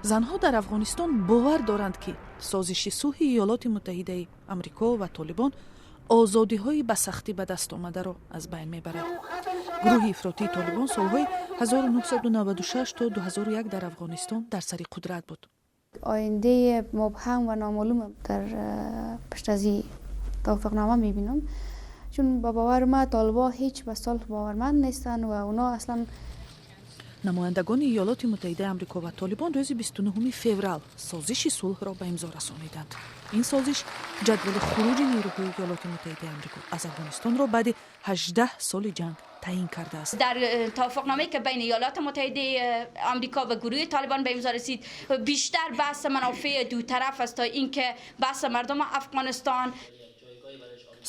Занҳо дар Афғонистон бовар доранд, ки созиши сулҳи Иёлоти Муттаҳидаи Амрико ва Толибон озодиҳои ба сахтӣ ба даст омадаро аз байн мебарад. Гурӯҳи ифротии Толибон солҳои 1996 то 2001 дар Афғонистон дар сари қудрат буд. Ояндаи мубҳам ва номаълум дар пушт аз ин توافقنامه میبینم، چون با باور ما طالبا هیچ به صلح باورمند نیستن و اونا اصلا Намояндагони Иёлоти Муттаҳидаи Амрико ва Толибон рӯзи 29 феврал созиши сулҳро ба имзо расониданд. Ин созиш ҷадвали хуруҷи нерӯҳои Иёлоти Муттаҳидаи Амрико аз Афғонистонро баъди 18 соли ҷанг таъин кардааст. در توافقنامه که بین ایالات متحده آمریکا و گروه طالبان به امضا رسید، بیشتر بحث منافع دو طرف است تا اینکه بحث مردم افغانستان.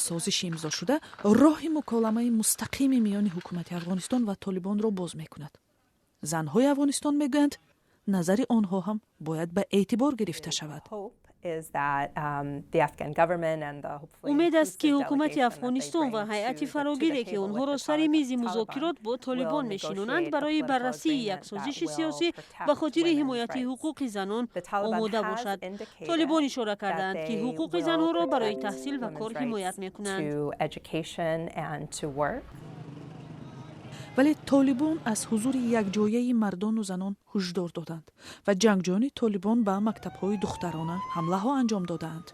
Созиши имзошуда роҳи муколамаи мустақими миёни ҳукумати Афғонистон ва Толибонро боз мекунад. Занҳои Афғонистон мегӯянд, назари онҳо ҳам бояд ба эътибор гирифта шавад. Умед аст, ки ҳукумати Афғонистон ва ҳайати фарогире, ки онҳоро сари мизи музокирот бо Толибон мешинонанд, барои баррасии як созиши сиёсӣ ба хотири ҳимояти ҳуқуқи занон омода бошад. Толибон ишора кардаанд, ки ҳуқуқи занҳоро барои таҳсил ва кор ҳимоят мекунанд. Вале Толибон аз ҳузури якҷояи мардону занон ҳушдор доданд ва ҷангҷӯёни Толибон ба мактабҳои духтарона ҳамлаҳо анҷом додаанд.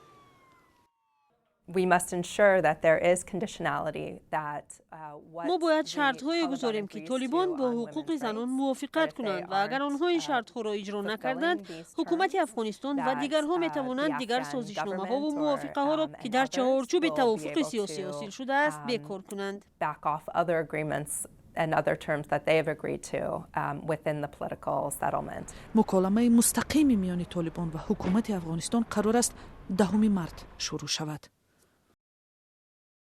Мо бояд шартҳое гузорем, ки Толибон бо ҳуқуқи занон мувофиқат кунанд ва агар онҳо ин шартҳоро иҷро накарданд, ҳукумати Афғонистон ва дигарҳо метавонанд дигар созишномаҳову мувофиқаҳоро, ки дар чаҳорчӯби тавофуқи сиёсӣ ҳосил шудааст, бекор кунанд. And other terms that they have agreed to within the political settlement. Муколамаи мустақими миёни Толибон ва ҳукумати Афғонистон қарор аст 10 март шурӯъ шавад.